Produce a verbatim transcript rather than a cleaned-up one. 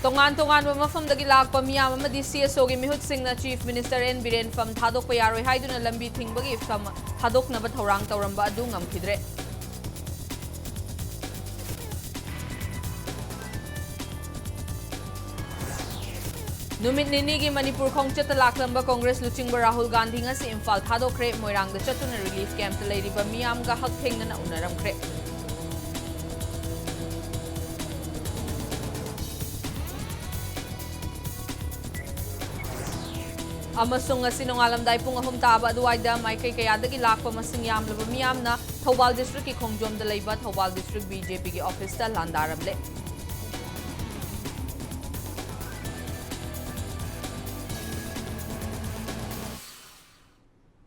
ꯇꯣꯉꯥꯟ ꯇꯣꯉꯥꯟꯕ ꯃꯐꯝꯗꯒꯤ ꯂꯥꯛꯄ ꯃꯤꯌꯥꯝ ꯑꯃꯗꯤ CSO ꯒꯤ ꯃꯤꯍꯨꯠꯁꯤꯡꯅ Chief Minister N ꯕꯤꯔꯦꯟ ꯐꯝ ꯊꯥꯗꯣꯛꯄ ꯌꯥꯔꯣꯏ ꯍꯥꯏꯗꯨꯅ ꯂꯝꯕꯤ ꯊꯤꯡꯕꯒꯤ ꯐꯝ ꯊꯥꯗꯣꯛꯅꯕ ꯊꯧꯔꯥꯡ ꯇꯧꯔꯝꯕ ꯑꯗꯨ ꯉꯝꯈꯤꯗ꯭ꯔꯦ꯫ ꯅꯨꯃꯤꯠ ꯅꯤꯅꯤꯒꯤ ꯃꯅꯤꯄꯨꯔ ꯈꯣꯡꯆꯠꯇ ꯂꯥꯛꯂꯝꯕ ꯀꯣꯡꯒ꯭ꯔꯦꯁ ꯂꯨꯆꯤꯡꯕ ꯔꯥꯍꯨꯜ ꯒꯥꯟꯙꯤ ꯉꯁꯤ ꯏꯝꯐꯥꯜ ꯊꯥꯗꯣꯛꯈ꯭ꯔꯦ꯫ ꯃꯣꯏꯔꯥꯡꯗ ꯆꯠꯇꯨꯅ relief camp ꯇ ꯂꯩꯔꯤꯕ ꯃꯤꯌꯥꯝꯒ ꯍꯛꯊꯦꯡꯅꯅ ꯎꯅꯔꯝꯈ꯭ꯔꯦ꯫ ꯑꯃꯁꯨꯡ ꯉꯁꯤ ꯅꯣꯡꯉꯥꯜꯂꯝꯗꯥꯏ ꯄꯨꯡ ꯑꯍꯨꯝ ꯇꯥꯕ ꯑꯗꯨꯋꯥꯏꯗ ꯃꯥꯏꯀꯩ ꯀꯌꯥꯗꯒꯤ ꯂꯥꯛꯄ ꯃꯁꯤꯡ ꯌꯥꯝꯂꯕ ꯃꯤꯌꯥꯝꯅ ꯊꯧꯕꯥꯜ district ꯀꯤ ꯈꯣꯡꯖꯣꯝꯗ ꯂꯩꯕ ꯊꯧꯕꯥꯜ district BJP ꯒꯤ office ꯇ ꯂꯥꯟꯗꯥꯔꯝꯂꯦ꯫